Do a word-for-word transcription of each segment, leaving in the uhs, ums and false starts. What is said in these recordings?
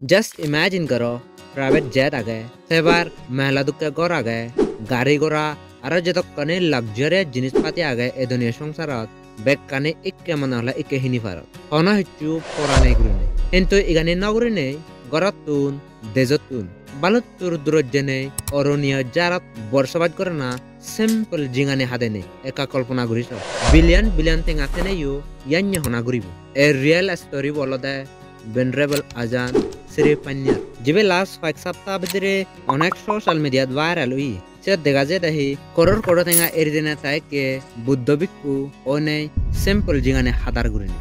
Just imagine goro, private jet age, sebar mehla dokke ghor age, gari gora, aro jedokkani luxurious jinis pati age e duniya songsarot, bekkani ikke mone hole ikke hini parot. Hono hissu pora nei gurinei. Hintu igani no gurinei ghorottun, dejottun, baluttur durot jenei oroniyo jarot borsobas gorana simple jingani hadenei ekka kolpona guri so. Billion billion tenga teneyo yanye hona guribo. E real story bo olode Venerable Ajahn Sri Panya, jibe last hoyek sapta bidire onek social media-t viral oye. Siyot dega jai de hi koror koror tenga eri dinei ta ikke Buddho bhikkhu onei simple jingani hadar gurinei.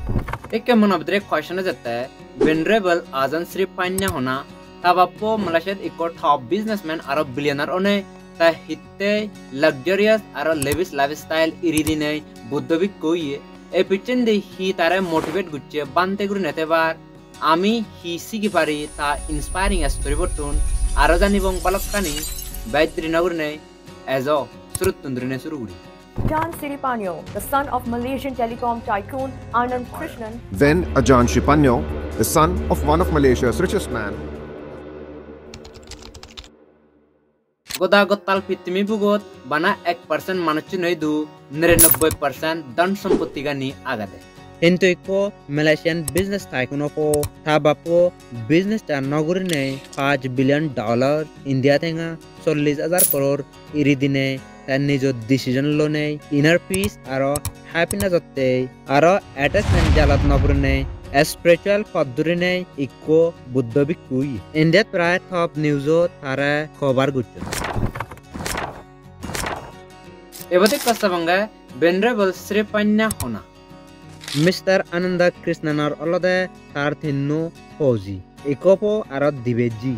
Ikke mono bidire question ejette, Venerable Ajahn Sri Panya hona, ta bappo Malaysiat ikko top businessman aro billionaire onei, ta hittei luxurious aro lavish lifestyle eri dinei Buddho bhikkhu oye. E picchendi hi tare motivate gocche bhante gurinei tebar? Ami hi sigi pari ta inspiring story bottun? Aro janibong balokkani. Bej deri no gurinei ejo suruttun durinei suru guri. John Siripanyo, the son of Malaysian telecom tycoon Anand Krishnan. Then Ajahn Sripanyo, the son of one of Malaysia's richest man. Goda gottal pittimi bugot bana ek percent manucchun oidu niranobboi percent dhon sompotti gani agede. Hintu ikko Malaysian business tycoon opo, ta bappo business ta no gurinei pach billion dollar, India tenga chollish hajar crore eri dinei te nijo decision lonei inner peace aro happiness ottei aro attachment jalot no purinei spiritual pot durinei ikko Buddho bhikkhu oye. Indiat prai top news-ot tare cover gocchon. Ebot ekka sabonge Venerable Sri Panya hona. Mister Ananda Krishnanor olode tar tinno fauji, ikko po aro dibe ji.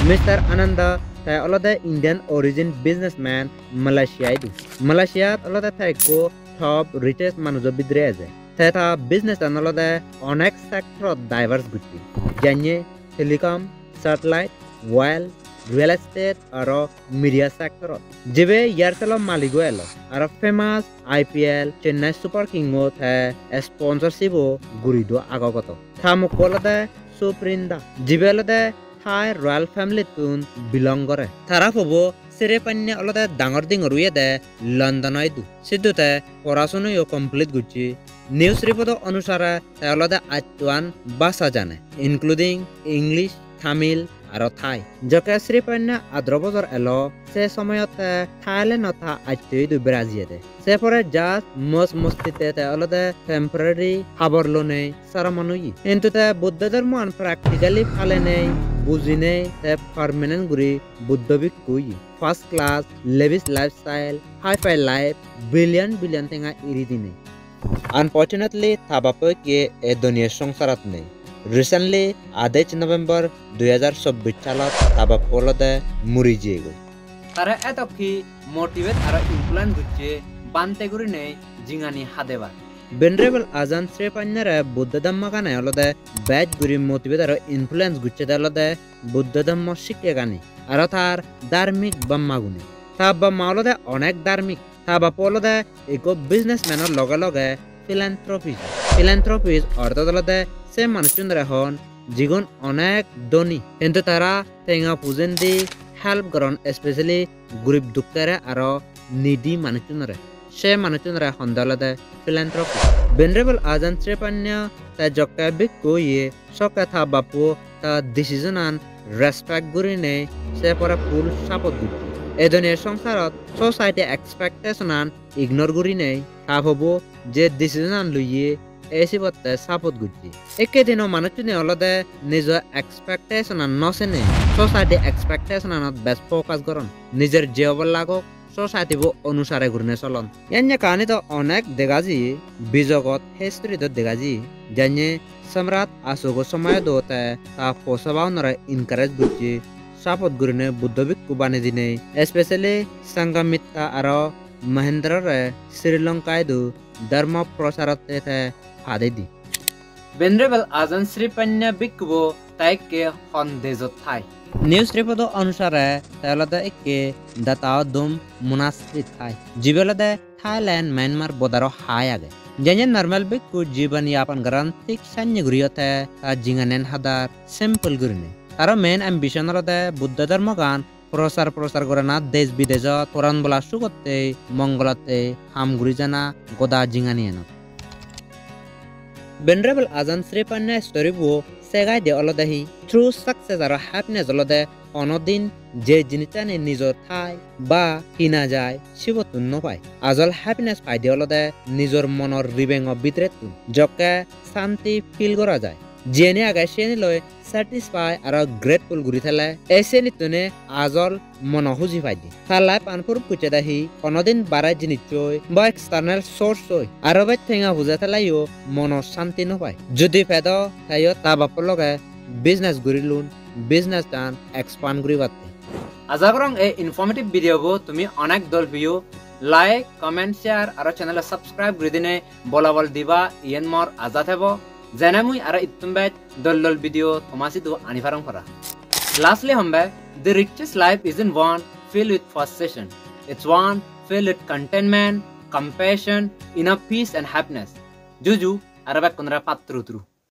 Mister Ananda te olode Indian origin businessman, Malaysia idu. Malaysiat olode te ikko top richest manujo bidire eje. Te ta business an olode onek sector ot diverse gocche, janye telecom, satellite, oil, real estate aro media sector ot. Jibe Airtel o maligo elo aro famous I P L Chennai Super King o te sponsorship o guri do agogoto. Ta mukko olode Suprinda, jibe olode Thai royal family tun belong gore. Tara pobo Sri Panya olode dangor dingor oyede London o idu. Siddu te porasuno yo complete gocche. News report onusare te olode attoan bhasha jane, including English, Tamil aro Thai. Jokke Sri Panya adaro bojor elo, se somoyot te Thailand-ot ta atto idu bera jiyede. Se pore just moj mostitte te olode temporary habor lonei saraman oye. Hintu te Buddho dhormoan practically palenei, bujinei te permanent guri Buddho bhikkhu oye. First class, lavish lifestyle, hi-fi life, billion billion tenga eri dinei. Unfortunately, ta bappo ikke e duniya songsarot nei. Recently, adej November dui hajar chobbish salot ta bappo olode muri jiyegoi. Tare edok hi motivate aro influence gocche bhante gurinei jingani hadebar? Venerable Ajahn Sri Panyare Buddho Dhamma gane olode bej guri motivate aro influence gocche de olode Buddho Dhamma sikkegani aro tar dharmik bamma gune. Ta bamma olode onek dharmik. Ta bappo olode ekko businessman-or loge loge philanthropist. Philanthropist orthat olode se manuchchunore hon jigun onek dhoni, hintu tara tenga pujendi help goron, especially gurib dukkere aro needy manuchchunore. Se manuchchunore honde olode philanthropist. Venerable Ajahn Sri Panya te jokke bhikkhu oye, sokke ta bappo ta decision-an respect gurinei se pore full support gocche. E duniya songsarot society expectation-an ignore gurinei ta pobo je decision-an loye, ei sibotte support gocche. Ikke dino manuchchune olode nijo expectation-an no senei, society expectation-anot bej focus goron. Nijer je obo lagok, society bo onusare gurinei solon. Yanye kahani do onek dega jiye, bijogot history do dega jiye. Janye Samrat Ashogo somoyot do te ta posabaunore encourage gocche, support gurinei Buddho bhikkhu banei dinei, especially Sanghamitta aro Mahendrare Sri Lanka idu dharma procharotte te padei di. Venerable Ajahn Sri Panya bhikkhubo ta ikke hon dejot thai? News report onusare te olode ikke Dataodom Monastery thai, jibe olode Thailand, Myanmar border-o hai age. Janye normal bhikkhu jiban yapan goron thik sanye guriyo te ta jinganen hadar simple gurinei. Taro main ambition olode Buddho dhormogan prochar prochar gorana, desh bideshot poran bola sugotte mongolotte ham guri jana goda jinganiyanot. Venerable Ajahn Sripadma story bo segaide olode hi, true success aro happiness olode onodin je jinissani nijor thai ba hina jai sibottun no pai. Ajol happiness paide olode nijor monor ribengo bidirettun, jokke santi feel gora jai. Jiyeni age siyeni loi satisfy aro grateful guri thele, ei siyenittune ajol mono huji paide. Ta life an proof gocche de hi, onodin bare jinissoi ba external source oi aro bej tenga puja theleyo mono santi no pai. Judi pedo, teyo ta bappo loge business gurilun, business an expand guribatte. Aja gorong ei informative video bo tumi onek dol piyo. Like, comment, share aro channel subscribe guri dine bolabol diba, iyen mor aja thebo. Jene mui aro ittun bej dol dol video toma sidu ani parong para. Lastly hombe, the richest life isn't one filled with possession. It's one filled with contentment, compassion, inner peace and happiness. Juju, aro bekkunore patturu turu.